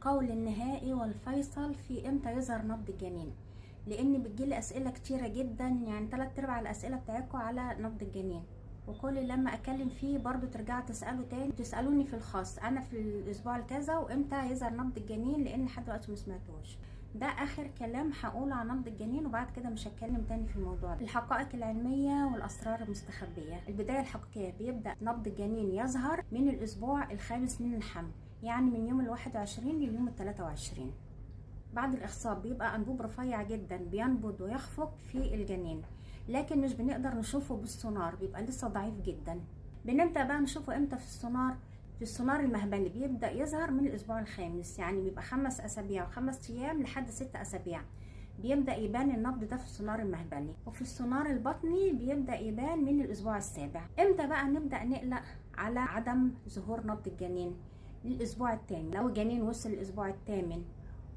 القول النهائي والفيصل في امتى يظهر نبض الجنين، لان بتجيلي اسئلة كتيرة جدا، يعني 3/4 الاسئلة بتاعتكم على نبض الجنين، وكل لما اتكلم فيه برضو ترجعوا تسالوا تاني، تسالوني في الخاص انا في الاسبوع الكذا وامتى يظهر نبض الجنين، لان لحد دلوقتي ما سمعتوش. ده اخر كلام هقوله عن نبض الجنين، وبعد كده مش هتكلم تاني في الموضوع ده. الحقائق العلمية والاسرار المستخبيه. البداية الحقيقية، بيبدا نبض الجنين يظهر من الاسبوع الخامس من الحمل، يعني من يوم 21 لليوم 23. بعد الاخصاب بيبقى انبوب رفيع جدا بينبض ويخفق في الجنين، لكن مش بنقدر نشوفه بالسونار، بيبقى لسه ضعيف جدا. بنبدا بقى نشوفه امتى في السونار؟ في السونار المهبلي بيبدا يظهر من الاسبوع الخامس، يعني بيبقى 5 اسابيع و5 ايام لحد 6 اسابيع بيبدا يبان النبض ده في السونار المهبلي. وفي السونار البطني بيبدا يبان من الاسبوع السابع. امتى بقى نبدا نقلق على عدم ظهور نبض الجنين؟ للاسبوع الثامن. لو الجنين وصل الاسبوع الثامن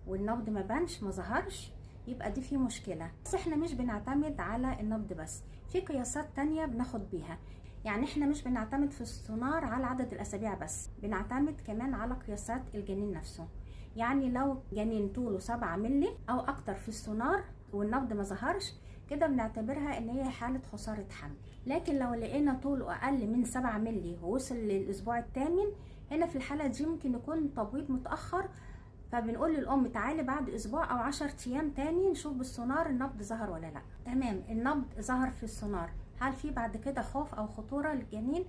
والنبض ما بانش، ما ظهرش، يبقى دي في مشكلة. بس احنا مش بنعتمد على النبض بس، في قياسات تانية بناخد بيها. يعني احنا مش بنعتمد في السونار على عدد الاسابيع بس، بنعتمد كمان على قياسات الجنين نفسه. يعني لو جنين طوله 7 ملي او اكتر في السونار والنبض ما ظهرش، كده بنعتبرها ان هي حالة خسارة حمل. لكن لو لقينا طوله اقل من 7 ملي ووصل للاسبوع الثامن، هنا في الحالة دي ممكن يكون تبويض متأخر، فبنقول للام تعالي بعد اسبوع او 10 ايام تاني نشوف بالسونار النبض ظهر ولا لا. تمام، النبض ظهر في السونار، هل في بعد كده خوف او خطورة للجنين؟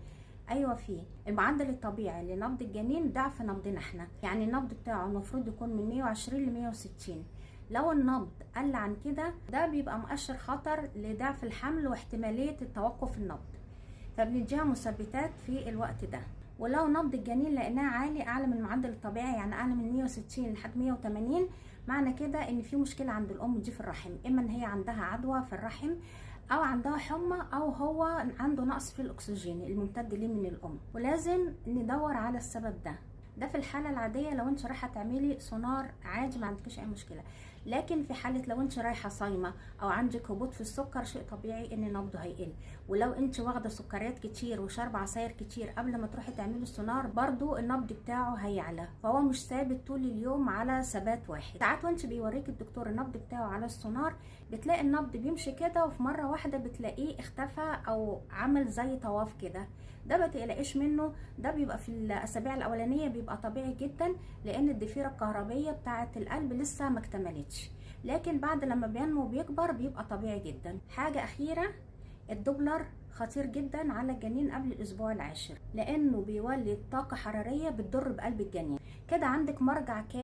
ايوه فيه. المعدل الطبيعي لنبض الجنين ضعف نبضنا احنا، يعني النبض بتاعه المفروض يكون من 120 ل 160. لو النبض قل عن كده، ده بيبقى مؤشر خطر لضعف الحمل واحتماليه التوقف النبض، فبنديها مثبتات في الوقت ده. ولو نبض الجنين لقيناه عالي، اعلى من المعدل الطبيعي، يعني اعلى من 160 لحد 180، معنى كده ان في مشكلة عند الام دي في الرحم، اما ان هي عندها عدوى في الرحم، او عندها حمى، او هو عنده نقص في الاكسجين الممتد ليه من الام، ولازم ندور على السبب ده. ده في الحالة العادية لو انت رايحة تعملي سونار عادي ما عندكش اي مشكلة، لكن في حاله لو انت رايحة صايمه او عندك هبوط في السكر، شيء طبيعي ان نبضه هيقل. ولو انت واخده سكريات كتير وشاربه عصاير كتير قبل ما تروحي تعملي السونار، برضو النبض بتاعه هيعلى، فهو مش ثابت طول اليوم على ثبات واحد. ساعات وانت بيوريك الدكتور النبض بتاعه على السونار، بتلاقي النبض بيمشي كده، وفي مرة واحدة بتلاقيه اختفى او عمل زي طواف كده. ده ما تقلقيش منه، ده بيبقى في الاسابيع الاولانية بيبقى طبيعي جدا، لان الضفيره الكهربيه بتاعه القلب لسه ما اكتملتش، لكن بعد لما بينمو وبيكبر بيبقى طبيعي جدا. حاجة اخيرة، الدوبلر خطير جدا على الجنين قبل الاسبوع العاشر، لانه بيولد طاقة حرارية بتضر بقلب الجنين. كده عندك مرجع كامل.